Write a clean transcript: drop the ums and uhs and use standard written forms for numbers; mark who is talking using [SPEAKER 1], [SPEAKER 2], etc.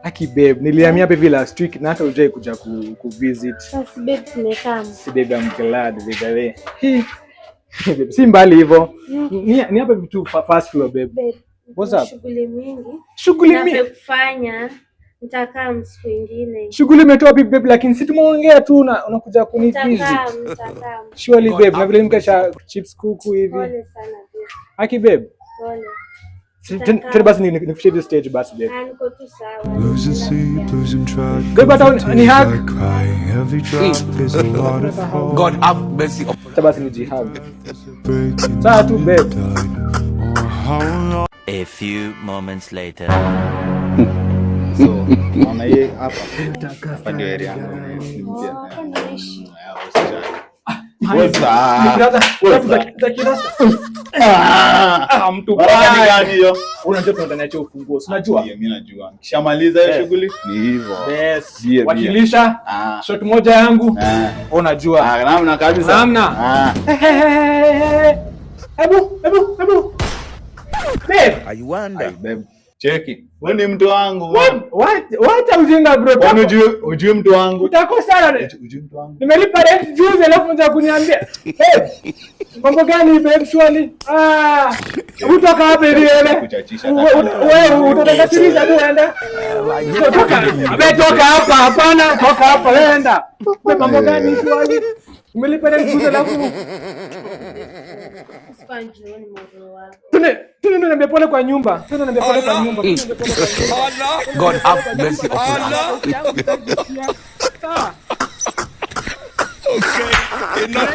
[SPEAKER 1] Aki babe, nilihamia hapa hivi last week na hata hujai kuja ku visit.
[SPEAKER 2] Sasa babe, tumekaa.
[SPEAKER 1] Si babe, I'm glad by the way. Hi. Babe, si mbali hivyo. Ni hapa hivi tu first floor, babe.
[SPEAKER 2] Babe,
[SPEAKER 1] What's
[SPEAKER 2] kuna
[SPEAKER 1] up?
[SPEAKER 2] shughuli mingi.
[SPEAKER 1] Shughuli
[SPEAKER 2] Nafaa kufanya. Nitakaa siku ingine.
[SPEAKER 1] Shughuli imetoa wapi, babe? Lakini si tumeongea tu na unakuja kuni visit.
[SPEAKER 2] Nitakaa, nitakaa.
[SPEAKER 1] Surely babe, na vile mkesha chips kuku hivi.
[SPEAKER 2] Pole sana, babe.
[SPEAKER 1] Aki babe.
[SPEAKER 2] Pole.
[SPEAKER 1] Tena basi nikufikishe hivi stage basi, babe.
[SPEAKER 2] Ah, niko tu sawa.
[SPEAKER 3] Losing sleep, losing track
[SPEAKER 1] Babe,
[SPEAKER 3] of
[SPEAKER 1] hata
[SPEAKER 3] the
[SPEAKER 1] ni
[SPEAKER 3] tears
[SPEAKER 1] hug.
[SPEAKER 3] I cry. Every drop is a waterfall.
[SPEAKER 4] God have mercy upon
[SPEAKER 1] Hata basi nijihug.
[SPEAKER 3] Breaking
[SPEAKER 1] Sawa tu, babe.
[SPEAKER 3] tide. Oh, how long
[SPEAKER 5] A few moments later.
[SPEAKER 6] So, naona hii hapa. Hapa ndio area yangu ni mpya.
[SPEAKER 2] Oh, hapa naishi.
[SPEAKER 6] Usijali. What's up?
[SPEAKER 1] Brother,
[SPEAKER 6] What's
[SPEAKER 1] za
[SPEAKER 6] up?
[SPEAKER 1] kirasta. Ah, mtu
[SPEAKER 6] Baraka ni
[SPEAKER 1] baya.
[SPEAKER 6] gani hiyo?
[SPEAKER 1] Unajua tunataniachia ufunguo, si unajua?
[SPEAKER 6] Ndiyo, mimi najua. Kishamaliza hiyo
[SPEAKER 1] Eh.
[SPEAKER 6] shughuli ni hivyo.
[SPEAKER 1] Yes.
[SPEAKER 6] Bia, bia.
[SPEAKER 1] Wakilisha
[SPEAKER 6] Ah.
[SPEAKER 1] shot moja yangu.
[SPEAKER 6] Ah.
[SPEAKER 1] Unajua.
[SPEAKER 6] Ah, namna kabisa.
[SPEAKER 1] Namna.
[SPEAKER 6] Ah.
[SPEAKER 1] Hebu, hebu, hebu. Babe.
[SPEAKER 4] I wonder.
[SPEAKER 6] Ay, babe. Cheki. Wewe ni mtu wangu.
[SPEAKER 1] What? What? Wacha ujinga, bro.
[SPEAKER 6] Kwani hujui mtu wangu?
[SPEAKER 1] Utakosana.
[SPEAKER 6] Hujui mtu wangu?
[SPEAKER 1] Nimelipa rent juzi alafu unataka kuniambia. Hey, mambo gani, babe, surely? Ah. Hebu toka hapa hivi wewe.
[SPEAKER 6] Kuchachisha.
[SPEAKER 1] Wewe utatakasirisha tu, enda. Toka. Wewe toka hapa, hapana, toka hapa, wewe enda. Wewe mambo gani, surely? Umelipa rent juzi alafu
[SPEAKER 2] Sikuwa njioni mwanzo wako.
[SPEAKER 1] Tune tune niambia pole kwa nyumba. Tune niambia pole kwa nyumba. Tune niambia pole kwa nyumba.
[SPEAKER 4] God have mercy upon us.
[SPEAKER 1] Sawa.
[SPEAKER 4] Enough.